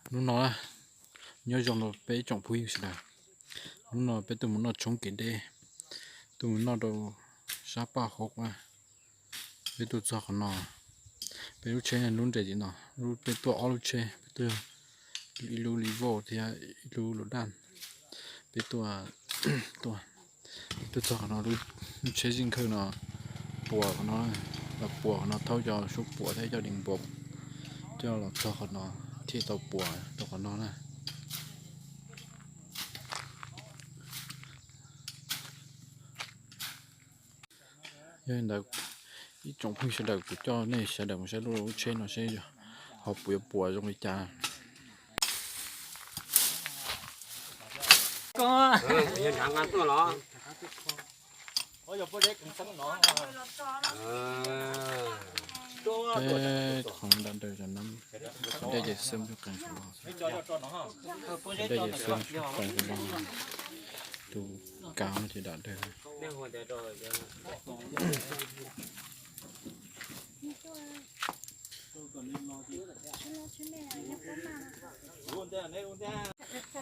Hnub no nyob zoo rau peb tsoom phooj ywg sawv daws. Hnub no peb tuaj mus noj tshoob kev deb, tuaj mus noj rau sab Paj Hauv na. Peb tuaj txog qhov no, peb lub tsheb lub nres tim no, peb tuaj ob lub tsheb, peb tuaj ib lub Revo thiab ib lub Lus Daj. Peb tuaj, tuaj txog qhov no, lub tsheb zib khawj no puas qhov no, los puas qhov no, thauj cov suab puam thiab cov dees npov coj los txog qhov no thiaj tau puas rau qhov no na. Yog li ntawd, ib tsoom phooj ywg sawv daws, kuv coj nej sawv daws mus saib lub lub tsheb no seb ho puas yuav puas zoo li cas. Peb qhov dam daws cov nab, dab ces xwb qees saum los, dab ces xwb qees saum los, tus kav no ces dam daws.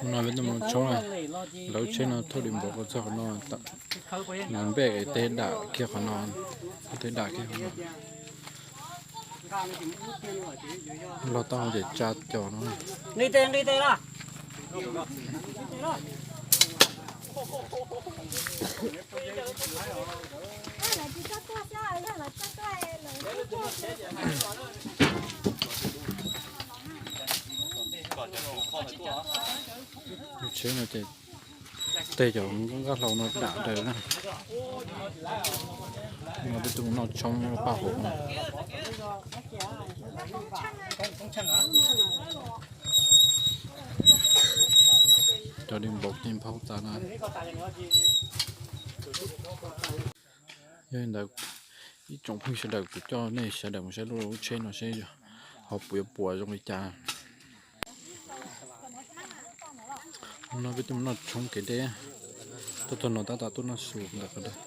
Hnub no peb tuaj mus tshoob na, lawv tsheb no thauj dees npov rau txog qhov no, npej tej dam kiag qhov no, tej dam kiag qhov no. Los tau ces tsa cov no. Lub tsheb no ces tej cov nqaj hlau no dam daws na. No peb tuaj mus noj tshoob Paj Hauv no. Cov dees npov ces nphau tas na. Yog li ntawd, ib tsoom phooj ywg sawv daws, kuv coj nej sawv daws mus saib lub lub tsheb no seb ho puas yuav puas zoo li cas. Hnub no peb tuaj mus noj tshoob kev deb, tuaj txog no tab tom tuaj noj su ntawm qhov dawb.